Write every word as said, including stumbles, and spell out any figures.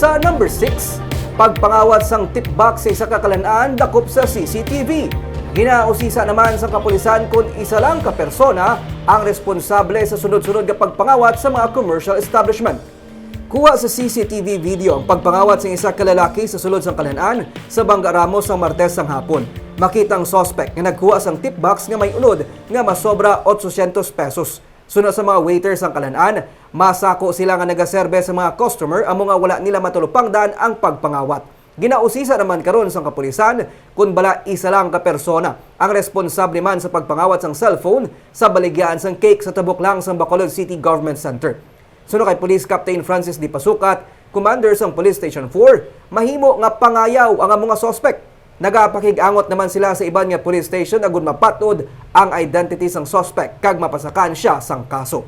Sa number six, pagpangawat sang tip box sa isa ka kalan-an dakop sa C C T V. Ginausisa naman sang kapulisan kon isa lang ka persona ang responsable sa sunod-sunod nga pagpangawat sa mga commercial establishment. Kuha sa C C T V video ang pagpangawat sang isa ka lalaki sa sulod sang kalan-an sa Bangga Ramos sang Martes sang hapon. Makita ang suspect nga nagkuha sang tip box nga may unod nga masobra otsocentos pesos. Suno sa mga waiter sang kalan-an, masako sila nga nagaserbe sa mga customer amo nga wala nila matalupangdan ang pagpangawat. Ginausisa naman karon sang kapulisan kon bala isa lang ka persona ang responsable man sa pagpangawat sang cellphone sa baligyaan sang cake sa Tabuklang sang Bacolod City Government Center. Suno kay Police Captain Francis D. Pasukat, commander sang Police Station four, mahimo nga pangayaw ang amo nga suspect. Nagapakig-angot naman sila sa iban nga police station agud mapat-od ang identity sang suspect kag mapasakan sia sang kaso.